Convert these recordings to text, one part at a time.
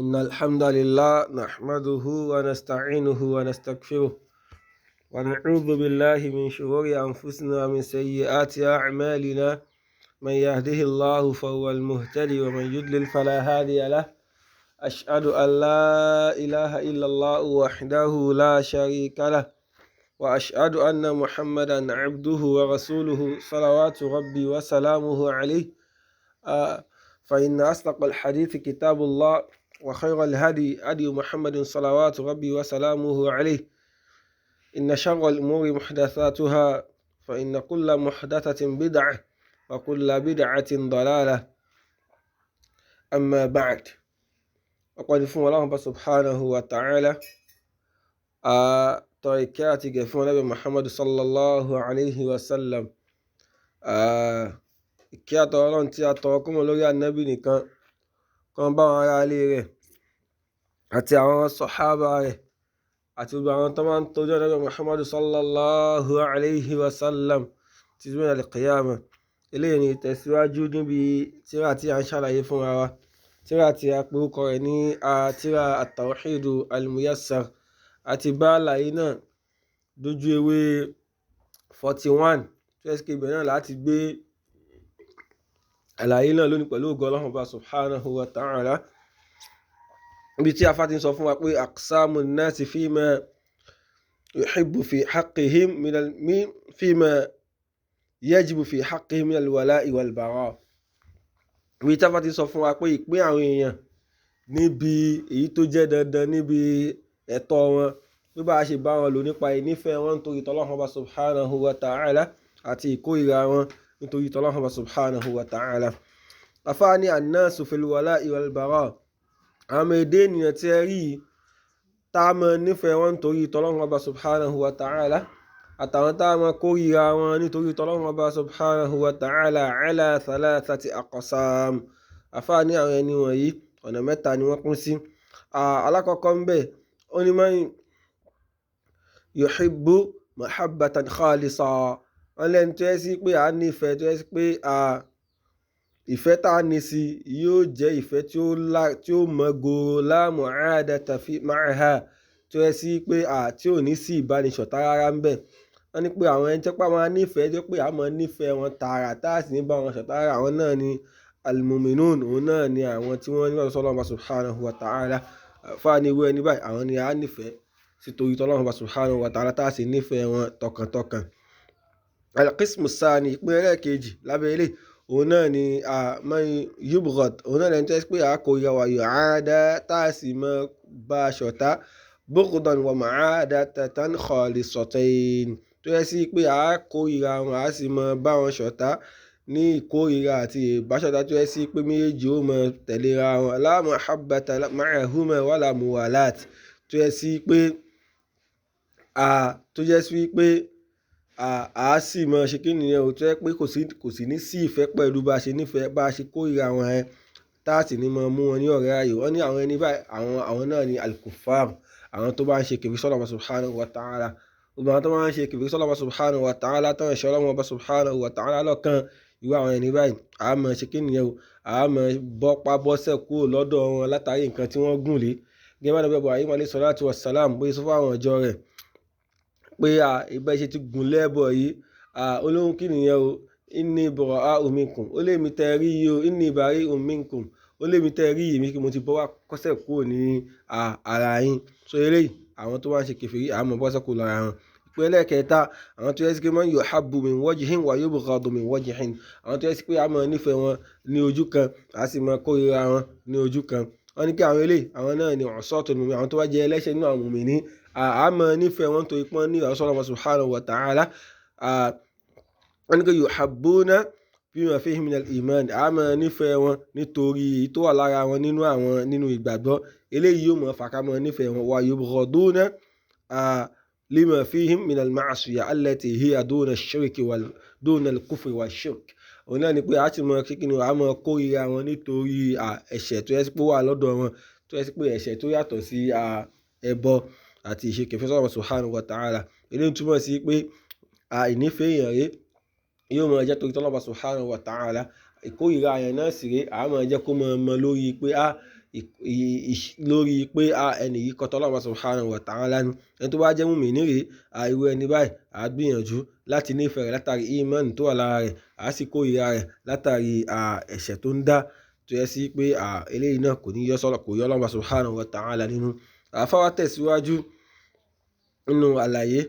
إن الحمد لله نحمده ونستعينه ونستغفره ونعوذ بالله من شرور أنفسنا ومن سيئات أعمالنا. من يهده الله فهو المهتدي ومن يضلل فلا هادي له. أشهد أن لا إله إلا الله وحده لا شريك له، وأشهد أن محمدا عبده ورسوله صلوات ربي وسلامه عليه. فإن أصدق الحديث كتاب الله، وخير الهدي هدي محمد صلوات ربي وسلامه عليه. إن شر الأمور محدثاتها، فإن كل محدثة بدعة وكل بدعة ضلالة. أما بعد، وقد فún Ọlọ́run bá subhanahu wa ta'ala tọ ìkẹ́ àti ìgẹ̀ fún Ànábì Muhammad sallallahu alayhi wa sallam. Ìkẹ́ àtọ Ọlọ́run tí a tọrọ kó mọ lórí Ànábì nìkan kan bá àwọn ará ilé rẹ̀ àti àwọn sọ̀hábà rẹ̀ àti gbogbo àwọn tó máa ń tọ́jú Ànábì Muhammad sallallahu alayhi wa sallam títí dé al-qiyamah. Eléyìí ni ìtẹ̀síwájú níbi tírà tí a ń ṣàlàyé fúnra wa, tírà tí a pe orúkọ rẹ̀ ní tírà at-Tawhidu al-Muyassar. Àti bá àlàyé náà dójú ewé 41, tó yẹ kí ibẹ̀ náà láti gbé àlàyé náà lónìí pẹ̀lú ògo Ọlọ́run Ọba subhanahu wa ta'ala, ibi tí afá ti ń sọ fún wa pé aqsamu nnasi fima yuhibbu fi haqqihim fima yajibu fi haqqihim minal wala'i wal bara. Ibi tí afá ti ń sọ fún wa pé ìpín àwọn èèyàn níbi èyí tó jẹ́ dandan níbi ẹ̀tọ́ wọn, bí bá a ṣe bá wọn lò nípa ìnífẹ̀ẹ́ wọn nítorí tọ́lọ́run Ọba subhanahu wa ta'ala àti ìkórìíra wọn nítorí tọ́lọ́run Ọba subhanahu wa ta'ala. Afá ní annasu fil wala'i wal bara, àwọn èdè ènìyàn tí ẹ rí yìí tá a máa nífẹ̀ẹ́ wọn nítorí tọ́lọ́run Ọba subhanahu wa ta'ala àtàwọn tá a máa kórìíra wọn nítorí tọ́lọ́run Ọba subhanahu wa ta'ala ala thalathati aqsam. Afá ní àwọn ẹni wọ̀nyí ọ̀nà mẹ́ta ni wọ́n pín sí. Alákọ̀ọ́kọ́ ń bẹ̀, ó ní man yuhibbu mahabbatan khalisa, wọ́n lẹ́nu tó yẹ sí pé à ń nífẹ̀ẹ́, tó yẹ sí pé ìfẹ́ tá a ní sí yóò jẹ́ ìfẹ́ tí ó mọ́ goro, la mu'adata fi ma'aha, tó yẹ sí pé tí ò ní sí ìbánisọ̀tá rárá ń bẹ̀. Wọ́n ní pé àwọn ẹni tó pa máa nífẹ̀ẹ́, tó pé a máa nífẹ̀ẹ́ wọn tààrà tá a sì ní bá wọn ṣọ̀tá rárá, àwọn náà ni al-mu'minun, òun náà ni àwọn tí wọ́n ní Ọlọ́run Ọba subhanahu wa ta'ala. Fáà ní irú ẹni báyìí, àwọn ni a nífẹ̀ẹ́ sí torí tọ́lọ́run Ọba subhanahu wa ta'ala tá a sì nífẹ̀ẹ́ wọn tọkàntọkàn. Al-qismu sani, ìpín ẹlẹ́ẹ̀kejì lábẹ́ ilé, òun náà ni man yubghad, òun náà lẹni tó yẹ pé a kórìíra wa yu'ada, tá a sì máa bá a ṣọ̀tá bughdan wa mu'adatatan khalisatayn, tó yẹ sí pé a kórìíra wọn, a sì máa bá wọn ṣọ̀tá ní ìkórìíra àti ìbáṣọ̀tá tó yẹ sí pé méjèèjì ó máa tẹ̀léra wọn, la mahabbata ma'ahuma wala muwalat, tó yẹ sí pé tó yẹ sí pé a sì máa ṣe kí nìyẹn o, tó yẹ pé kò sí ní sí ìfẹ́ pẹ̀lú bá a ṣe nífẹ̀ẹ́, bá a ṣe kórìíra wọn yẹn, tá a sì ní máa mú wọn ní ọ̀rẹ́ ayò. Wọ́n ní àwọn ẹni báyìí, àwọn náà ni al-kuffar, àwọn tó bá ń ṣe kèfèrí sọ́lọ́run Ọba subhanahu wa ta'ala. Gbogbo àwọn tó bá ń ṣe kèfèrí sọ́lọ́run Ọba subhanahu wa ta'ala, tán ṣe Ọlọ́run Ọba subhanahu wa ta'ala lọ́kan, irú àwọn ẹni báyìí, a máa ṣe kí nìyẹn o, a máa bọ́pá bọ́sẹ̀ kúrò lọ́dọ̀ wọn látàrí nǹkan tí wọ́n gùn lé. Gẹ́gẹ́ bí Ànábì Ibrahim alayhi salatu wassalam bóyá sọ fún àwọn ìjọ rẹ̀ pé ìbá ṣe ti gùn lẹ́bọ̀ yìí, olóhùn kí nìyẹn o, inni bura'u minkum, ó lé mi tẹ́ rí yìí o, inni bari'un minkum, ó lé mi tẹ́ rí yìí mi kí mo ti bọ́ wá kọ́sẹ̀ kúrò ní ara yín. So eléyìí, àwọn tó bá ń ṣe kèfèrí, a máa bọ́sẹ̀ kúrò lára wọn. Ìpín ẹlẹ́ẹ̀kẹta, àwọn tó yẹ sí pé man yuhabbu min wajhin wa yubghadu min wajhin, àwọn tó yẹ sí pé a máa nífẹ̀ẹ́ wọn ní ojú kan, a sì máa kórìíra wọn ní ojú kan. Wọ́n ní kí àwọn eléyìí, àwọn náà ni usatul mu'minin, àwọn tó bá jẹ́ ẹlẹ́ṣẹ̀ nínú àwọn mùmínì, a máa nífẹ̀ẹ́ wọn torí pé wọ́n ní ìwà Ọlọ́run subhanahu wa ta'ala. Wọ́n ní kí yuhabbuna bima fihim minal iman, a máa nífẹ̀ẹ́ wọn nítorí èyí tó wà lára wọn nínú àwọn nínú ìgbàgbọ́. Eléyìí yóò máa fà ká máa nífẹ̀ẹ́ wọn. Wa yubghaduna lima fihim minal ma'siyah allati hiya duna ash-shirki wal duna al-kufri wash-shirk. Òun náà ni pé a ti mọ kíni, a máa kórìíra wọn nítorí ẹ̀ṣẹ̀ tó yẹ sí pé ó wà lọ́dọ̀ wọn, tó yẹ sí pé ẹ̀ṣẹ̀ tó yàtọ̀ sí ẹbọ àti ìṣe kèfèrí sọ́lọ́run subhanahu wa ta'ala. Eléyìí túmọ̀ sí pé ìnífẹ̀ẹ́ èèyàn rèé yóò máa jẹ́ torí tọ́lọ́run subhanahu wa ta'ala. Ìkórìíra yẹn náà sì rèé, a máa jẹ́ kó máa mọ lórí pé lórí pé ẹni yìí kọtọ́ Ọlọ́run subhanahu wa ta'ala ni. Ẹni tó bá jẹ́ mùmínì rèé, irú ẹni báyìí á gbìyànjú láti nífẹ̀ẹ́ rẹ̀ látàrí ìmánì tó wà lára rẹ̀, á sì kórìíra rẹ̀ látàrí ẹ̀ṣẹ̀ tó ń dá, tó yẹ sí pé eléyìí náà kò ní yọ sọ́lọ̀, kò yọ Ọlọ́run subhanahu wa ta'ala nínú. Àfáà wa tẹ̀síwájú nínú àlàyé.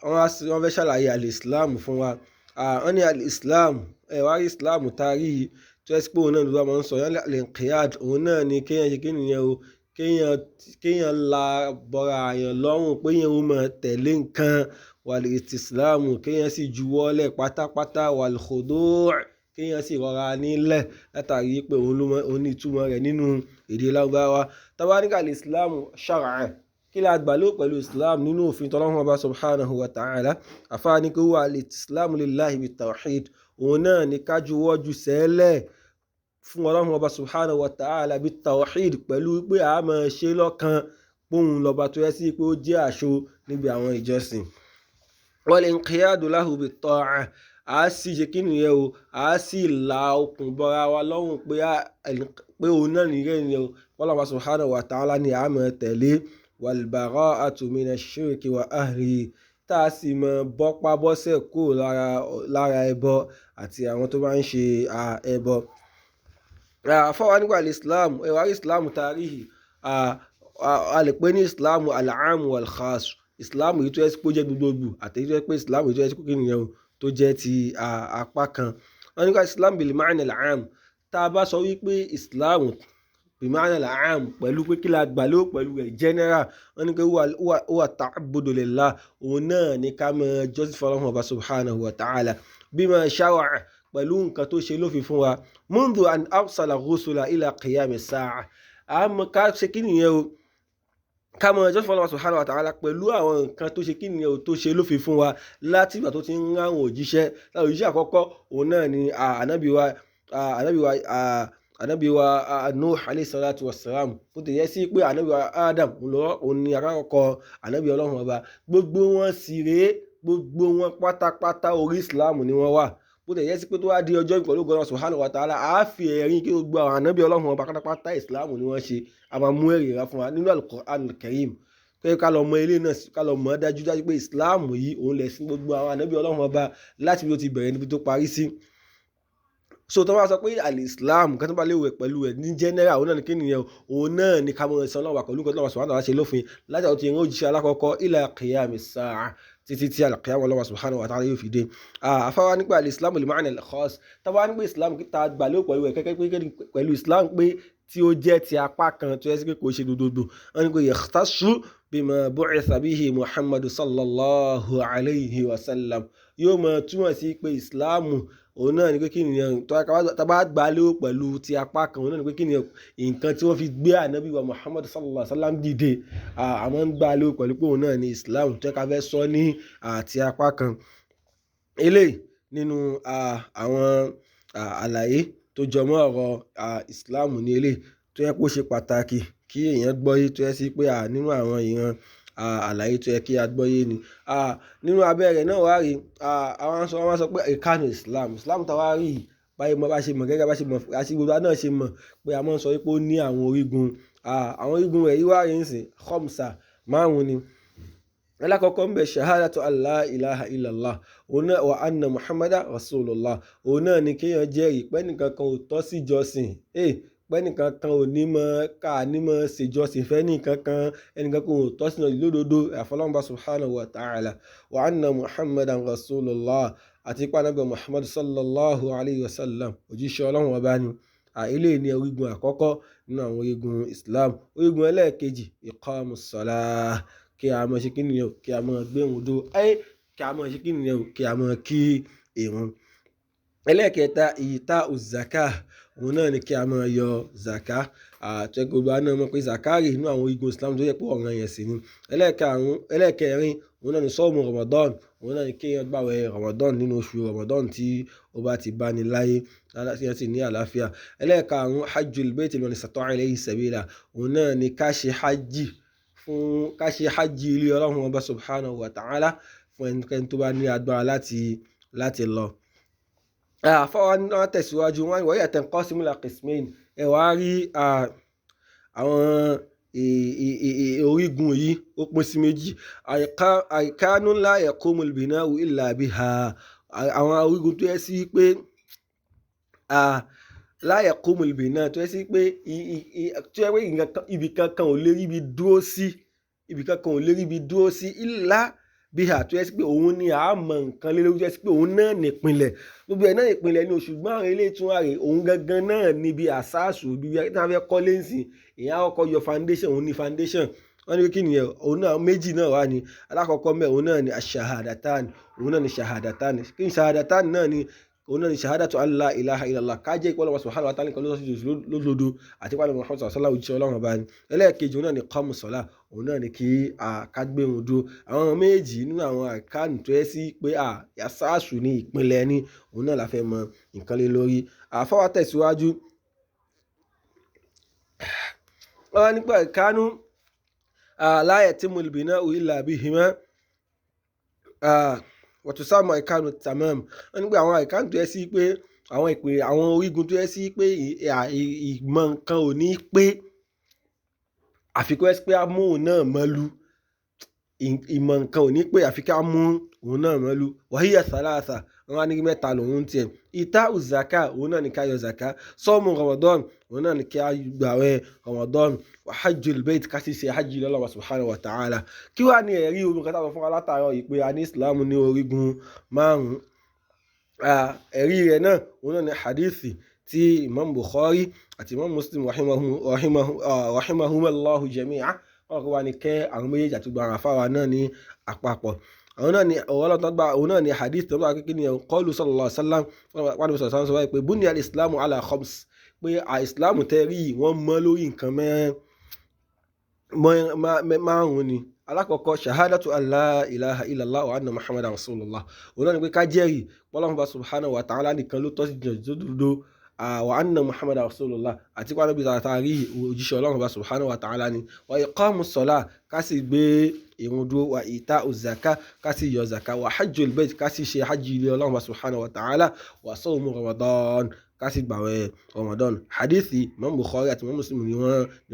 Wọ́n fẹ́ ṣàlàyé al-Islam fún wa. Wọ́n ní al-Islam, ẹ wá rí Islam tarí yìí tó yẹ sí pé òun náà ló máa ń sọ. Yẹn al-inqiyad, òun náà ni kéèyàn ṣe kíni yẹn o, kéèyàn la bọ́ra àyàn lọ́rùn pé yẹn ó máa tẹ̀lé nǹkan. Wal-istislamu, kéèyàn sì juwọ́lẹ̀ pátápátá. Wal-khudu', kéèyàn sì rọra nílẹ̀ látàrí pé òun ló mọ, òun ní ìtumọ̀ rẹ̀ nínú èdè Lárúbáwá. Tá bá ní ká al-Islam shar'an, kí la gbà lérò pẹ̀lú Islam nínú òfin tọ́lọ́run Ọba subhanahu wa ta'ala? Àfáà ní kí wà al-istislamu lillahi bit-tawhid, òun náà ní ká juwọ́ ju sẹ́lẹ̀ fún Ọlọ́run Ọba subhanahu wa ta'ala bit-tawhid, pẹ̀lú pé a máa ṣe lọ́kan póun lọ́ba tó yẹ sí pé ó jẹ́ àṣọ níbi àwọn ìjọsìn. Wal-inqiyadu lahu bit-ta'ah, a sì ṣe kí nìyẹn o, a sì la okùn bọ́ra wa lọ́rùn pé òun náà nìyẹn ni o, Ọlọ́run Ọba subhanahu wa ta'ala ni a máa tẹ̀lé. Wal-bara'atu mina ash-shirki wa ahlihi, tá a sì mọ bọ́pá bọ́sẹ̀ kúrò lára ẹbọ àti àwọn tó bá ń ṣe ẹbọ. Àfáà wa nígbà Islam, ẹ wá rí Islam tarihi, a lè pè ní Islam al-aam wal-khas, Islam yìí tó yẹ kó jẹ́ gbogbogbò àti èyí tó yẹ pé Islam yìí tó yẹ kó kí nìyẹn o, tó jẹ́ ti apá kan. Wọ́n nígbà Islam bil ma'na al-aam, tá a bá sọ wípé Islam bil ma'na al-aam pẹ̀lú pé kí la gbà lérò pẹ̀lú rẹ̀ general, wọ́n ní pé huwa ta'abbudu lillah, òun náà ní ká mọ jọ́sìn fọlọ́run Ọba subhanahu wa ta'ala bima shara'a, pẹ̀lú nǹkan tó ṣe lófin fún wa, mundhu an arsala rusula ila qiyami sa'a. Àmọ́ ká ṣe kí nìyẹn o, ká mọ jọ́sìn fọlọ́run subhanahu wa ta'ala pẹ̀lú àwọn nǹkan tó ṣe kí nìyẹn o, tó ṣe lófin fún wa láti ìgbà tó ti ń rán àwọn òjíṣẹ́. Láwọn òjíṣẹ́ àkọ́kọ́ òun náà ni ànábì wa Nuh alayhi salatu wassalam, bó ti yẹ sí pé ànábì wa Adam òun ni àkọ́kọ́ ànábì Ọlọ́run Ọba. Gbogbo wọn sì rèé, gbogbo wọn pátápátá orí Islam ni wọ́n wà. Bó ti yẹ sí pé tó wá di ọjọ́ ìpẹ̀lú Ọlọ́run subhanahu wa ta'ala, a fi ẹ̀rín kí gbogbo àwọn ànábì Ọlọ́run Ọba pátápátá Islam ni wọ́n ṣe. A máa mú ẹ̀rí rà fún wa nínú Al-Qur'an Al-Karim, pé ká lọ mọ ilé náà, ká lọ mọ̀ dájúdájú pé Islam yìí òun lẹ̀sìn gbogbo àwọn ànábì Ọlọ́run Ọba láti bí ó ti bẹ̀rẹ̀ níbi tó parí sí. So tó bá sọ pé al-Islam, nǹkan tó bá léwu ẹ̀ pẹ̀lú ẹ̀ ní general, òun náà ní kí nìyẹn, òun náà ní ká mọ ẹ̀sán Ọlọ́run wa pẹ̀lú nǹkan tó lọ́wọ́ subhanahu wa ta'ala ṣe lófin láti àwọn tí ìran òjíṣẹ́ alákọ̀ọ́kọ́ ila qiyami sa'a, títí tí al-qiyam Ọlọ́run subhanahu wa ta'ala yóò fi dé. Àfáwa nípa al-Islam al-ma'na al-khas, tá bá nípa Islam tá a gbà lérò pẹ̀lú ẹ̀ kẹ́kẹ́ pé pẹ̀lú Islam pé tí ó jẹ́ ti apá kan tó yẹ sí pé kò ṣe gbogbogbò, wọ́n ní pé yakhtassu bima bu'itha bihi Muhammadu sallallahu alayhi wa sallam, yóò mọ túmọ̀ sí pé Islam òun náà ni pé kí nìyẹn, tá a bá gbà lérò pẹ̀lú ti apá kan, òun náà ni pé kí nìyẹn nǹkan tí wọ́n fi gbé ànábì wa Muhammad sallallahu alayhi wa sallam dìde, àmọ́ ń gbà lérò pẹ̀lú pé òun náà ni Islam tó yẹ ká fẹ́ sọ ní àti apá kan. Eléyìí nínú àwọn àlàyé tó jọmọ́ ọ̀rọ̀ Islam ní eléyìí tó yẹ kó ṣe pàtàkì kí èèyàn gbọ́yé, tó yẹ sí pé nínú àwọn ìran àlàyé tó yẹ kí a gbọ́yé ni. Nínú abẹ́ rẹ̀ náà wá rí, àwọn sọ, wọ́n sọ pé ìkànnì Islam, Islam tá wá rí báyìí mọ̀ bá ṣe mọ̀ gẹ́gẹ́ bá ṣe mọ̀, àti gbogbo náà ṣe mọ̀ pé a máa ń sọ pé ó ní àwọn orígun. Àwọn orígun rẹ̀ yìí wá rí nsìn khamsa, márùn-ún ni. Alákọ̀ọ́kọ́ ń bẹ shahadatu alla ilaha illallah, òun náà wa anna muhammadu rasulullah, òun náà ni kéèyàn jẹ́rìí pé ẹnìkan kan ò tọ́ sí ìjọsìn, pé ẹnìkan kan ò ní mọ ká ní mọ ṣèjọsìn fẹ́ nìkan kan, ẹnìkan kan ò tọ́ sí ìjọsìn lódodo àfọlọ́nba subhanahu wa ta'ala, wa anna muhammadan rasulullah, àti pé ànábì muhammad sallallahu alayhi wa sallam òjíṣẹ́ Ọlọ́run ọba ni. Eléyìí ni orígun àkọ́kọ́ nínú àwọn orígun Islam. Orígun ẹlẹ́ẹ̀kejì, iqamus salah, kí a mọ̀ ṣe kí nìyẹn o, kí a mọ̀ gbé ìrun dúró, kí a mọ̀ ṣe kí nìyẹn o, kí a mọ̀ kí ìrun. Ẹlẹ́ẹ̀kẹta, ìta zaka, òun náà ni kí a máa yọ zaka. Tó jẹ́ pé gbogbo wa náà mọ̀ pé zaka rè nínú àwọn orígun Islam tó yẹ pé ọ̀ranyàn sì ni. Ẹlẹ́ẹ̀karùn-ún, ẹlẹ́ẹ̀kẹrin, òun náà ni sọ́ọ̀mù Ramadan, òun náà ni kí èèyàn gbààwẹ̀ Ramadan nínú oṣù Ramadan tí ó bá ti bá ní láyé, tí èèyàn sì ní àlàáfíà. Ẹlẹ́ẹ̀karùn-ún, hajjul bayti liman istata'a ilayhi sabila, òun náà ni ká ṣe hajj fún, ká ṣe hajj ilé Ọlọ́run Ọba subhanahu wa ta'ala fún ẹnikẹ́ni tó bá ní agbára láti lọ. Àfáà wa náà tẹ̀síwájú, wọ́n ní wa hiya tanqasimu ila qismayn. Ẹ wá rí Àwọn orígun yìí ó pín sí méjì. Arkanu la yaqumul bina'u illa biha. Àwọn orígun tó yẹ sí pé la yaqumul bina'u, tó yẹ sí pé tó yẹ pé ibì kankan ò lè rí ibi dúró sí, ibì kankan ò lè rí ibi dúró sí illa biha, tó yẹ sí pé òun ni a mọ nǹkan lé lórí, tó yẹ sí pé òun náà nìpìnlẹ̀, gbogbo ẹ̀ náà ìpìnlẹ̀ ni. Ṣùgbọ́n àwọn eléyìí tún wà rè, òun gangan náà níbi àsáàsù, ibi tí wọ́n fẹ́ kọ́ lẹ́sìn, ìyẹn á kọ́kọ́ yọ foundation, òun ni foundation. Wọ́n ní kí nìyẹn? Òun náà méjì náà wà ní. Alákọ̀ọ́kọ́ mẹ́, òun náà ni aṣahadatan, òun náà ni shahadatan. Kí ni shahadatan náà ni? Òun náà ni shahadatu an la ilaha illallah, ká jẹ́ ìpọ́nlọ́wọ́ subhanahu wa ta'ala nìkan ló sọ lódodo, àti pàdé Muhammad sallallahu alaihi wasallam òjíṣẹ́ Ọlọ́run ọba ni. Ẹlẹ́ẹ̀kejì, òun náà ni qamu sọ́lá, òun náà ni kí ká gbé wọn dúró. Àwọn méjì nínú àwọn àkánù tó yẹ sí pé àsáàsù ní ìpínlẹ̀ ni, òun náà la fẹ́ mọ nǹkan lé lórí. Àfọwọ́ tẹ̀síwájú, wọ́n nípa ìkánú la yatimul bina'u illa bihima wọ̀túnsámọ̀ ìkánú tamam. Wọ́n ní pé àwọn ìkánú tó yẹ sí pé àwọn ìpè, àwọn orígun tó yẹ sí pé ìmọ̀ nǹkan ò ní pé àfi kó yẹ sí pé a mú òun náà mọ́lú. Ìmọ̀ nǹkan ò ní pé àfi ká mú òun náà mọ́lú. Wàhíyà sàlàsà, wọ́n á ní mẹ́ta lòun tiẹ̀. Ìta zaka, òun náà ní ká yọ zaka. Sọ́ọ̀mù Ramadan, òun náà ní ká gbààwẹ̀ Ramadan. Wa hajjul bayt, ká sì ṣe hajj lọ́lọ́wọ́ subhanahu wa ta'ala. Kí wàá ní ẹ̀rí ogun kan táwọn fún wa látàárọ̀ yìí pé a ní Islam ní orígun márùn-ún? Ẹ̀rí rẹ̀ náà, òun náà ní hadithi tí Imam Bukhari àti Imam Muslim rahimahumallahu jami'a, wọn kò wá ní kẹ́ àwọn méjèèjì àti gbogbo àwọn afáwa náà ní àpapọ̀. Àwọn náà ni ọ̀rọ̀ tó gba, òun náà ni hadith tó bá kékeré ni qalu sallallahu alaihi wasallam, wọn ni sọ̀rọ̀ sọ̀rọ̀ pé bunya al-islamu ala khams, pé àìsílámù tẹ́ rí wọ́n mọ́ lórí nǹkan márùn-ún ni. Alákọ̀ọ́kọ́, shahadatu an la ilaha illallah wa anna muhammadan rasulullah, òun náà ni pé ká jẹ́rìí pọ́lọ́mù bá subhanahu wa ta'ala nìkan ló tọ́ sí jọ̀dọ̀dọ̀, wa anna muhammadan rasulullah, àti pàdé bí tààrí òjíṣẹ́ Ọlọ́run bá subhanahu wa ta'ala ni. Wa iqamu ssalah, ká sì gbé ìrun dúró. Wa ita'u zaka, ká sì yọ zaka. Wa hajjul bayt, ká sì ṣe hajj ilé Ọlọ́run bá subhanahu wa ta'ala. Wa sawmu ramadan, ká sì gbààwẹ̀ ramadan. Hadithi Imam Bukhari àti Imam Muslim ni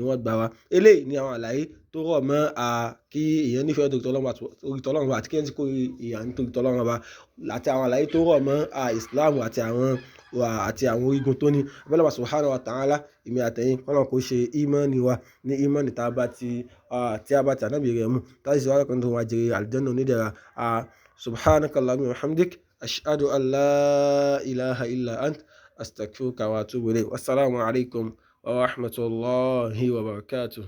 wọ́n gbà wá. Eléyìí ni àwọn àlàyé tó rọ̀ mọ́ kí èèyàn nífẹ̀ẹ́ torí t'Ọlọ́run àti kí èèyàn ti kó èèyàn nítorí t'Ọlọ́run ọba, àti àwọn àlàyé tó rọ̀ mọ́ Islam àti àwọn orígun tó ní. Abẹ́lẹ́ wa subhanahu wa ta'ala, èmi àtẹ̀yìn kọ́nà kó ṣe ìmánì wa ní ìmánì tí a bá ti ànábì rẹ̀ mú, táyì sí wàhálà kan tó wá jèrè àlùjánnà onídẹ̀ra. Subhanaka Allahumma wa hamdik, ashhadu an la ilaha illa ant, astaghfiruka wa atubu ilayk. Wassalamu alaikum wa rahmatullahi wa barakatuh.